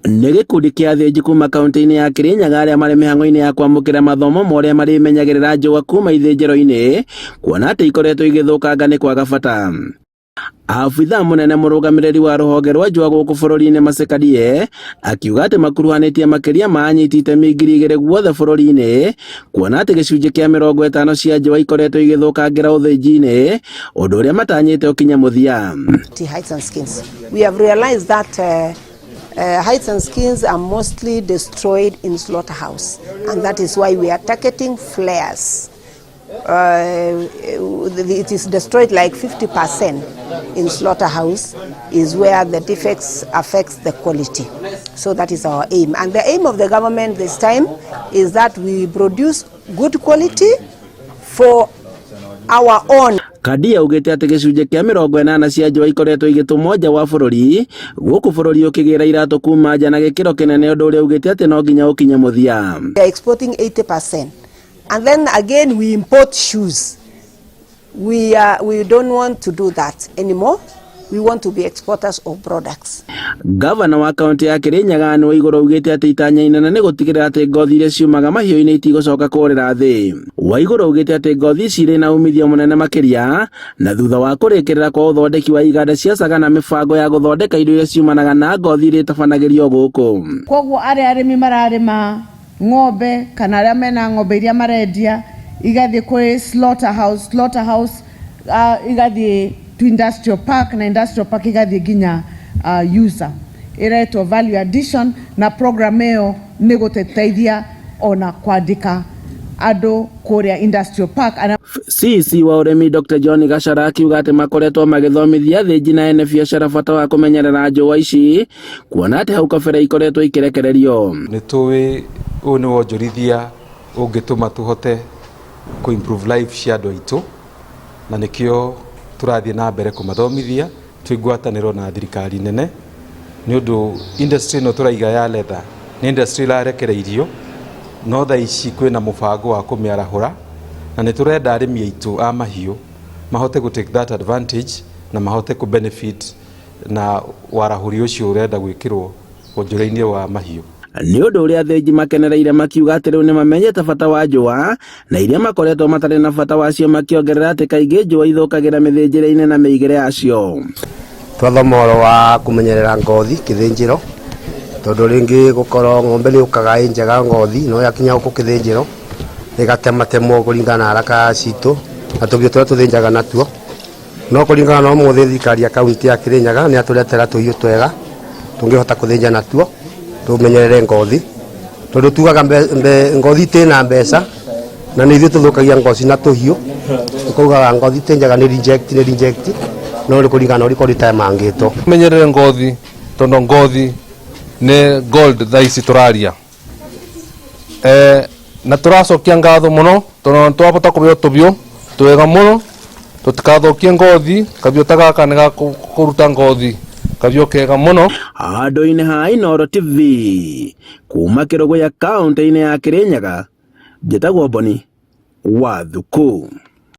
Nĩ gĩkundi kĩa athĩnji kuma kaunti-inĩ ya Kirinyaga arĩa marĩ mĩhang'o-inĩ ya kwamũkĩra mathomo ma ũrĩa marĩmenyagĩrĩra njũa kuma ithĩnjĩro-inĩ kuona atĩ ikoretwo igĩthũkanga nĩ kwaga bata. Abithaa mũnene mũrũgamĩrĩri wa rũhonge rwa njũa gũkũ bũrũri-inĩ Mercy Kandie akiuga atĩ makuruhanĩtie makĩria ma anyiti itemi 2000 guothe bũrũri-inĩ kuona atĩ gĩcunjĩ kĩa 50 cia njũa ikoretwo igĩthũkangĩra ũthĩnji-inĩ ũndũ ũrĩa matanyĩte ũkinye mũthia. Hides and skins. We have realized that hides and skins are mostly destroyed in slaughterhouse, and that is why we are targeting flares. It is destroyed like 50% in slaughterhouse is where the defects affects the quality. So that is our aim. And the aim of the government this time is that we produce good quality for our own. Kandie augĩte atĩ gĩcunjĩ kĩa 80 cia njũa ikoretwo igĩtũmwo nja wa bũrũri gũkũ bũrũri ũkĩgĩra iratũ kuma nja na gĩkĩro kĩnene ũndũ ũrĩa augĩte atĩ no nginya ũkinye mũthia. We are exporting 80%. And then again we import shoes. We don't want to do that anymore. We want to be exporters of products. Gavana wa kaunti ya Kirinyaga Anne Waiguru augĩte atĩ itanya inene nĩ gũtigĩrĩra atĩ ngothi iria ciumaga mahiũ-inĩ itigũcoka kũrĩra thĩ. Waiguru augĩte atĩ ngothi ici irĩ na umithio mũnene makĩria na thutha wa kũrĩkĩrĩra kwa ũthondeki wa iganda cia Saga na mĩbango ya gũthondeka indo iria ciumanaga na ngothi iria itabanagĩrio gũkũ. Koguo arĩa arĩmi mararĩma ng'ombe kana arĩa mena ng'ombe iria marendia igathiĩ kũrĩ slaughterhouse igathiĩ to industrial park na industrial park igathiĩ nginya user ĩretwo value addition na program ĩyo nĩ gũteithia ona kwandĩka andũ kũrĩa industrial park. CEC wa ũrĩmi Dr John Gachara akiuga atĩ makoretwo magĩthomithia athĩnji na ene biacara bata wa kũmenyerera njũa ici kuona atĩ hau kabere ikoretwo ikĩrekererio. Nĩ tũĩ ũyũ nĩ wonjorithia ũngĩtũma tũhote kũ improve life cia andũ aitũ na nĩkĩo tũrathiĩ na mbere kũmathomithia twĩ ngwatanĩro na thirikari nene nĩ ũndũ industry ĩno tũraiga ya leather nĩ industry ĩrarekereirio no thaa ici kwĩna mũbango wa kũmĩarahũra na nĩ tũrenda arĩmi aitũ a mahiũ mahote gũ take that advantage na mahote kũ benefit na warahũri ũcio ũrenda gwĩkĩrwo wonjoria-inĩ wa mahiũ. Nĩ ũndũ ũrĩa athĩnji makenereire makiuga atĩ rĩu nĩ mamenyete bata wa njũa na iria makoretwo matarĩ na bata wacio makĩongerera atĩ kaingĩ njũa ithũkagĩra mĩthĩnjĩre-inĩ na mĩigĩre yacio. Twathoma ũhoro wa kũmenyerera ngothi kĩthĩnjĩro tondũ rĩngĩ gũkorwo ng'ombe nĩ yũkaga ĩ njega ngothi no yakinya gũkũ kĩthĩnjĩro ĩgatematemwo kũringana na haraka citũ na tũhiũ tũrĩa tũthĩnjaga natuo no kũringana na ũmũthĩ thirikari ya kaunti ya Kirinyaga nĩ yatũretera tũhiũ twega tũngĩhota kũthĩnja natuo tũmenyerere ngothi tondũ tugaga ngothi ĩtĩ mbeca na nĩ ithuĩ tũthũkagia ngothi na tũhiũ ũkaugaga ngothi tĩ njega nĩ reject nĩ reject no nĩ kũringana na ũrĩa ikorwo itemangĩtwo. Menyerere ngothi tondũ ngothi nĩ gold thaa ici tũraria na tũracokia ngatho mũno tondũ twabota kũbeo tũbiũ twega mũno tũtikathokie ngothi kabiũ ta gaka nĩ gakũruta ngothi kabiũ kega mũno. Handũ-inĩ ha Inooro TV kuma Kĩrũgũya kaũntĩ-inĩ ya Kirinyaga njĩtagwo Boni wa Thuku.